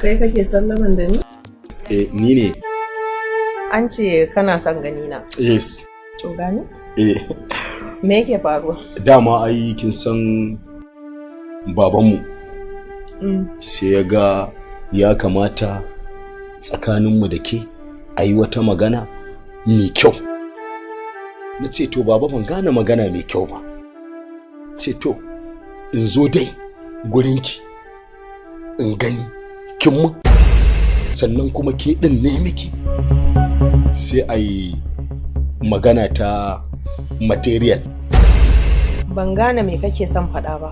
Kai kake sallaman da ni? Eh, ni ne. An ce kana son gani na. Yes. To gani? Eh. Me yake faruwa? Dama ai kin san babanmu sai ya ga ya kamata tsakaninmu da ke a yi wata magana mai kyau. Na ce, "To baba, ban gane magana mai kyau ba." Ce to in zo dai gurinki in gani kin mun, sannan kuma ke din ne miki, sai a yi magana ta material. Ban gane me kake son faɗa ba.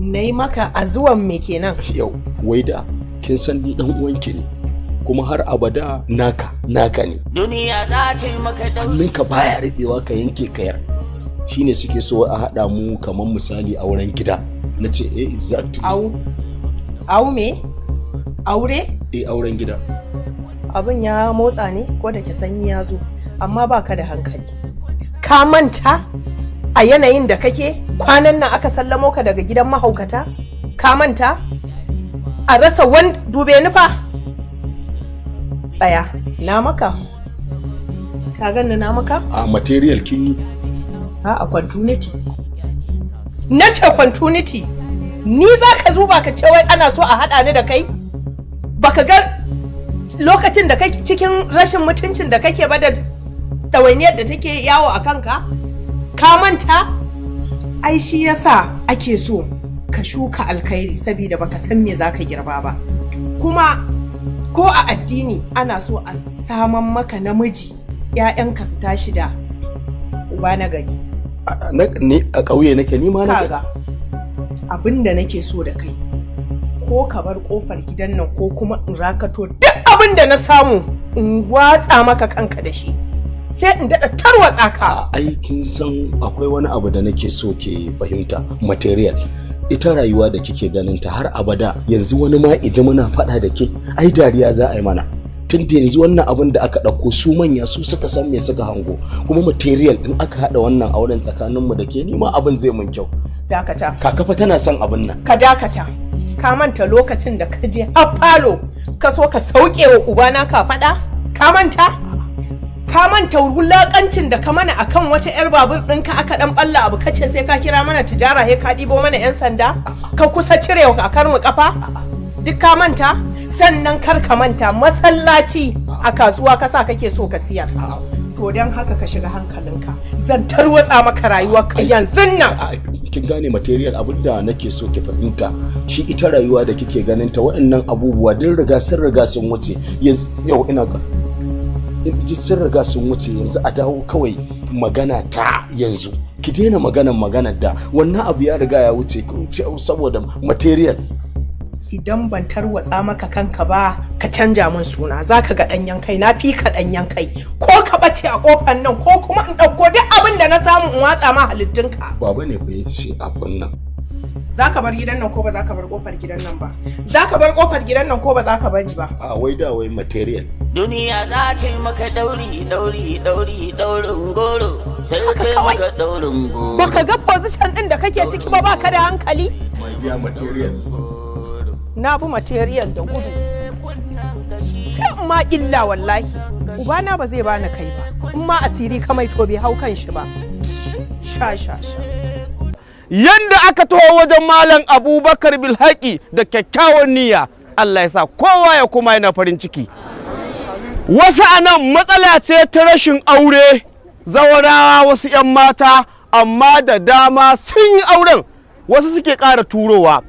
Na yi maka a zuwan me kenan? Yau wai da kin san ni dan uwanki ne, kuma har abada naka naka ne. Duniya za ta yi maka ɗauri. Hannunka baya riɓewa ka yanke kayar. Shine suke so a haɗa mu kamar misali auren gida. Na ce eh, exactly. Au. Au me? Aure? Eh, auren gida. Abin ya motsa ne ko da ke sanyi ya zo, amma baka da hankali. Ka manta a yanayin da kake kwanan nan aka sallamo ka daga gidan mahaukata? Ka manta? A rasa wan dube ni fa. Tsaya, na maka. Ka ganni na maka? A material kin yi. A continuity. Na ce continuity. Ni za ka zuba ka ce wai ana so a haɗa ni da kai? Baka ga lokacin da kake cikin rashin mutuncin da kake ba da ɗawainiyar da take yawo a kanka? Ka manta? Ai shi yasa ake so ka shuka alkhairi, saboda baka san me zaka girba ba. Kuma ko a addini ana so a saman maka namiji, 'ya'yanka su tashi da uba na gari. Ni a ƙauye nake, ni ma na Kaga, abin da nake so da kai, ko ka bar kofar gidan nan ko kuma in rakato duk abin da na samu in watsa maka kanka da shi, sai in daɗa tarwatsa ka. Ai kin san akwai wani abu da nake so ke fahimta, material. Ita rayuwa da kike ganin ta, har abada yanzu wani ma iji muna faɗa da ke, ai dariya za a yi mana. Tun da yanzu wannan abin da aka ɗauko, su manya su suka san me suka hango. Kuma material, in aka haɗa wannan auren tsakaninmu da ke, ni ma abin zai mun kyau. Dakata. Kaka fa tana son abin nan. Ka dakata. Ka manta lokacin da ka je har falo ka so ka sauke wa ubana ka faɗa? Ka manta? Ka manta wulakancin da ka mana akan wata 'yar babur ɗinka aka ɗan ɓalla abu, kace sai ka kira mana tijara, sai ka ɗibo mana 'yan sanda, ka kusa cire wa kakar mu kafa? Duk ka manta? Sannan kar ka manta masallaci a kasuwa ka sa kake so ka siyar. To don haka ka shiga hankalinka, zan tarwatsa maka rayuwarka yanzu nan. Kin gane material, abin da nake so ki fahimta shi, ita rayuwa da kike ganin ta, waɗannan abubuwa duk riga sun riga sun wuce yanzu. Yau ina ga sun riga sun wuce. Yanzu a dawo kawai magana ta yanzu. Ki daina maganan maganar da wannan abu ya riga ya wuce saboda material. Idan ban tarwatsa maka kanka ba, ka canja min suna. Za ka ga ɗanyen kai, na fi ka ɗanyen kai. Ko ka ɓace a ƙofar nan ko kuma in ɗauko duk abin da na samu in watsa ma halittunka. Baba ne fa ya ce abin nan. Za ka bar gidan nan ko ba za ka bar ƙofar gidan nan ba? Za ka bar ƙofar gidan nan ko ba za ka bari ba? A wai da wai material. Duniya za ta yi maka ɗauri, ɗauri, ɗauri, ɗaurin goro, sai ta yi maka ɗaurin goro. Baka ga position ɗin da kake ciki ba? Baka da hankali. Ya material. Na bi material da gudu, sai in ma illa. Wallahi ubana ba zai bani kai ba. In ma asiri kamai to bai hau kan shi ba. Sha sha sha. Yanda aka taho wajen Malam Abubakar Bilhaki da kyakkyawan niyya, Allah ya sa kowa ya kuma yana farin ciki. Wasu a nan matsala ce ta rashin aure, zawarawa, wasu 'yan mata, amma da dama sun yi auren, wasu suke ƙara turowa.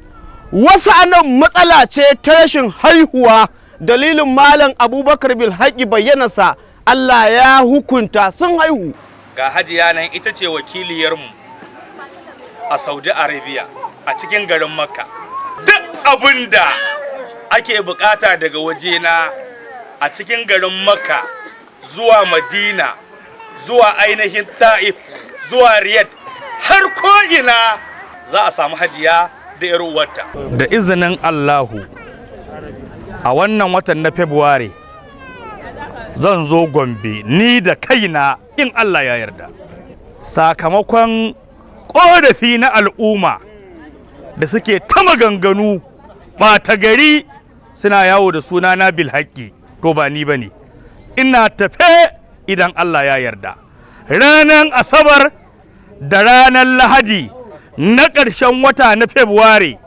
Wasu a nan matsala ce ta rashin haihuwa, dalilin Malam Abubakar Bilhaki bayyanarsa, Allah ya hukunta sun haihu. Ga hajiya nan, ita ce wakiliyarmu a Saudi Arabia, a cikin garin Makka. Duk abin da ake bukata daga wajena a cikin garin Makka zuwa Madina zuwa ainihin Ta'if zuwa Riyadh, har ko'ina za a samu hajiya da 'yar uwarta. Da izinin Allahu, a wannan watan na February zan zo Gombe ni da kaina, in Allah ya yarda, sakamakon ƙorafi na al'umma da suke ta maganganu ɓata gari. Suna yawo da suna na Bilhaƙi, to ba ni bane. Ina tafe idan Allah ya yarda. Ranar Asabar da ranar Lahadi na ƙarshen wata na February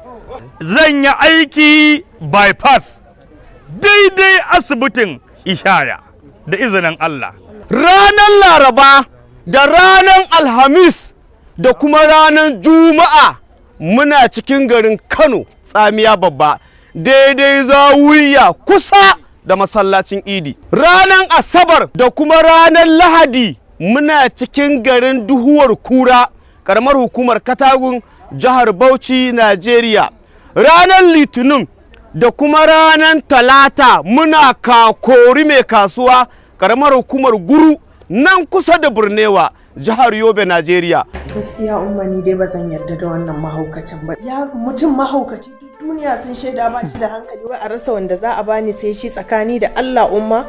zan yi aiki bypass daidai asibitin Ishaya da izinin Allah. Ranar Laraba da ranar Alhamis da kuma ranar Juma'a muna cikin garin Kano, Tsamiya Babba, daidai Zawiya, kusa da masallacin Idi. Ranar Asabar da kuma ranar Lahadi muna cikin garin Duhuwar Kura, karamar hukumar Katagun, jihar Bauchi, Najeriya. Ranar Litinin da kuma ranar Talata muna Kakori Mai Kasuwa, karamar hukumar Guru, nan kusa da Burnewa, jihar Yobe, Najeriya. Gaskiya Umma, ni dai ba zan yarda da wannan mahaukacin ba. Ya mutum mahaukaci, duk duniya sun shaida ba shi da hankali, wai a rasa wanda za a bani sai shi? Tsakani da Allah, Umma.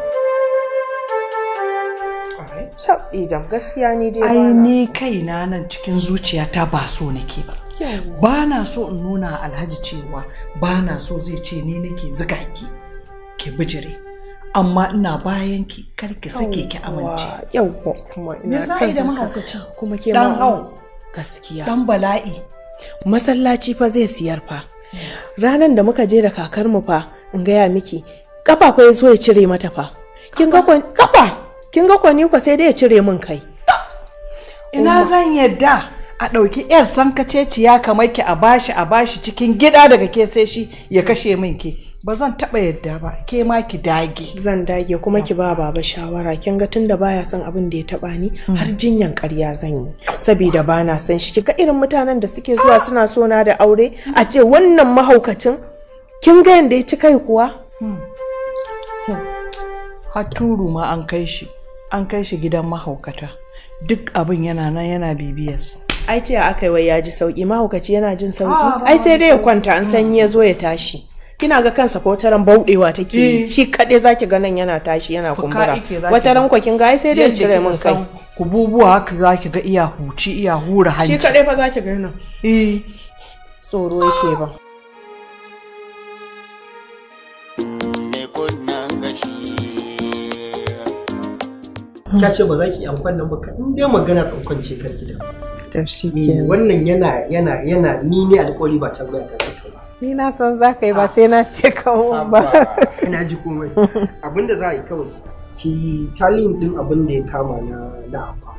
Tab idan gaskiya ni dai Ai ba na ni kaina nan cikin zuciyata ba so nake ba. Ba na so in nuna Alhaji cewa ba na so, zai ce ni nake ziga ki ki bijire, amma ina bayan ki, kar ki sake ki amince. Yawwa, kuma Me ina za a yi da son haka. mahaukaci? Kuma ke Dan ma hau. Gaskiya. Dan bala'i. Masallaci fa zai siyar fa. Ranan da muka je da kakarmu fa, in gaya miki, kafa fa ya zo ya cire mata fa. Kin ga kafa, kin ga kwani kwa sai dai ya cire min kai. Ina zan yadda a ɗauki 'yar sankaceciya kamar ki a bashi cikin gida daga ke sai shi, ya kashe min ke? Ba zan taɓa yadda ba. Ke ma ki dage. Zan dage, kuma ki ba baba shawara. Kin ga tunda baya son abin da ya taba ni, har jinyan ƙarya zan yi saboda bana son shi. Kiga irin mutanen da suke zuwa suna so na da aure, a ce wannan mahaukacin, kin ga yanda ya ci kai kuwa. Har turu ma an kai shi gidan mahaukata. Duk abin yana nan yana bibiyarsa. Ai ce aka yi wai ya ji sauki. Mahaukaci yana jin sauki? Ai sai dai ya kwanta, an sanyi ya zo ya tashi. Kina ga kansa ko wataran bauɗewa take yi shi kaɗai, zaki ga nan yana tashi yana kumbura. Ike zaki Wataran ga. kwa kin ga ai sai dai ya Yadda cire kika min kai. san kububuwa haka zaki ga iya huci, iya hura hanci. Shi kaɗai fa zaki ga nan. Eh. Tsoro yake ba. Mai kunnen gashi. Ka ce ba za ki yi ankon nan ba, in dai maganar ankon ce, kar ki da To shi. Wannan yana ni ne alƙawari, ba tambaya ta kika ba. Ni na san za ka yi, ba sai na ce kawo ba. Ina ji komai. Abinda za a yi kawai, ki tallying din abin da ya kama na akwa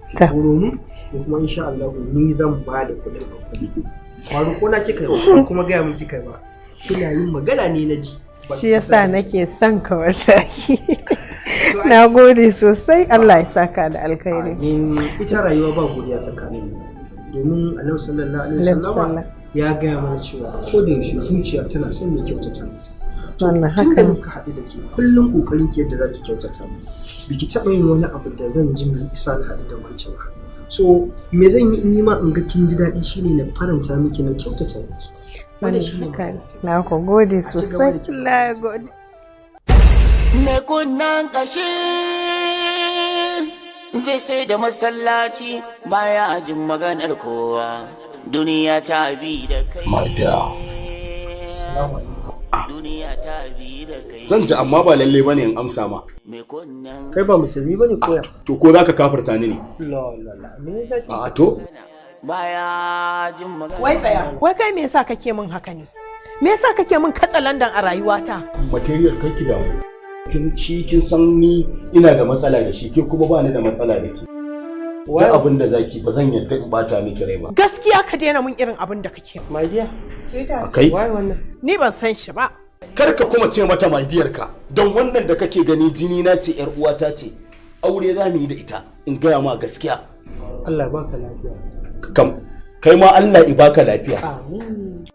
ki turo mu, ko kuma insha Allah ni zan ba da kuɗin ankon. Ba ko na kika yi ba, kuma gaya min kika yi ba, kina yin magana ne na ji. Shi yasa nake son ka wallahi. Na gode sosai, Allah ya saka da alkhairi. Amin. Ita rayuwa ba godiya tsakanin mu, domin Annabi sallallahu alaihi wasallam ya gaya mana cewa ko da yaushe zuciya tana son mai kyautata mata. Wannan Tun da haka ne. muka haɗu da ke, kullum kokarin ki yadda za ki kyautata mu. Biki taɓa yin wani abu da zan ji mai isa na haɗu da wancan ba. So me zan yi in yi ma in ga kin ji daɗi shine na faranta miki, na kyautata miki. Wannan haka ne. Na ku gode sosai. Allah ya gode. Mai kunnen kashi zai sai da masallaci, baya jin maganar kowa. Duniya ta bi da kai. My dear. Duniya ta bi da kai. Zan ji, amma ba lalle bane in amsa ma. Mai kunnen Kai ba musulmi bane koya? To ko zaka kafirta ni ne? La la la, me yasa? A to. Baya jin maganar. Wai tsaya. Wai kai, me yasa kake min haka ne? Me yasa kake min katsalandan a rayuwata? Material, kai ki damu. Kin shi kin san ni ina da matsala da shi, ke kuma ba ni da matsala da ke. Duk abin da zaki, ba zan yarda in bata miki rai ba. Gaskiya ka daina mun irin abin da kake. My dear. Kai. Wai wannan. Ni ban san shi ba. Kar ka kuma ce mata my dear ka. Don wannan da kake gani jini na ce, yar uwata ce. Aure za mu yi da ita, in gaya ma gaskiya. Allah baka lafiya. Kam kai ma Allah i baka lafiya. Amin.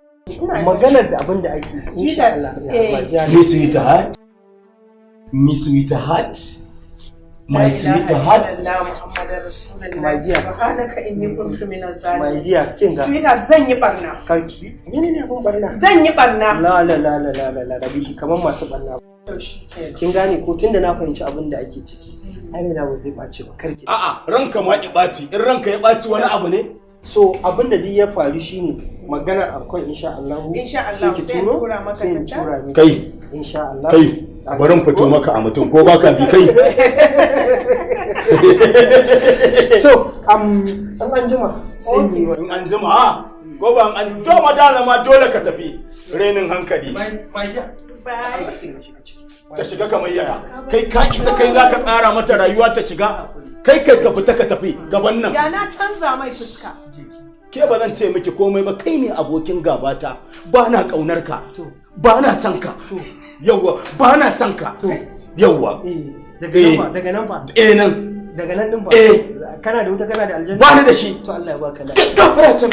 Maganar da abin da ake, insha Allah. My dear. Miss Sweetheart. Miss Sweetheart. My sweetheart. My dear. Subhanaka inni kuntu minaz My dear, kin ga. Sweetheart, zan yi barna. Karki. Menene abin barna? Zan yi barna. La la la la la la la, rabihi kamar masu barna. Kin gane ko? Tunda na fahimci abin da ake ciki, ai raina ba zai ɓaci ba, karki. A'a, ranka ma ki ɓaci, in ranka ya ɓaci wani abu ne? So abin da duk ya faru shine Maganar ankon, insha Allah. Insha Allah, sai ki sai in turo, tura maka sai in ta. tura miki. Kai. Insha Allah. Kai, bari in fito maka a mutum, ko baka ji kai? So, an jima sai mu yi. In an jima ha, ko ba an doma dala ma, dole ka tafi, renin hankali. Bye. Ta shiga kamar yaya? Kai ka isa kai za ka tsara mata rayuwa ta shiga? Kai kai ka fita ka tafi gaban nan. Ya na canza mai fuska. Ke, ba zan ce miki komai ba, kai ne abokin gabata, ba na kaunar ka, ba na son ka, yawwa, ba na son ka, yawwa. Eh, daga nan fa, daga nan fa? Eh, nan. Daga nan din fa? Eh. Kana da wuta, kana da aljanna? Ba ni da shi. To, Allah ya baka lafiya. Gafara can.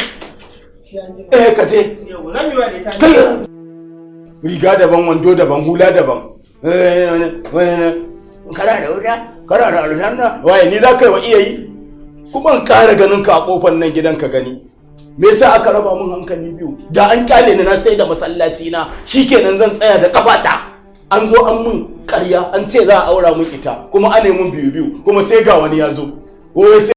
Sai an jima. Eh, ka je. Yau zan yi wa da ita. Kai, riga daban, wando daban, hula daban. Kana da wuta, kana da aljanna, waye ni za ka yi wa iya yi? Kuma in ƙara ganin ka a kofar nan gidan ka gani. Me yasa aka raba mun hankali biyu? Da an kyale ni na sai da masallaci na, shikenan, zan tsaya da kafata. An zo an mun ƙarya, an ce za a aura mun ita, kuma an mun biyu biyu, kuma sai ga wani ya zo wai sai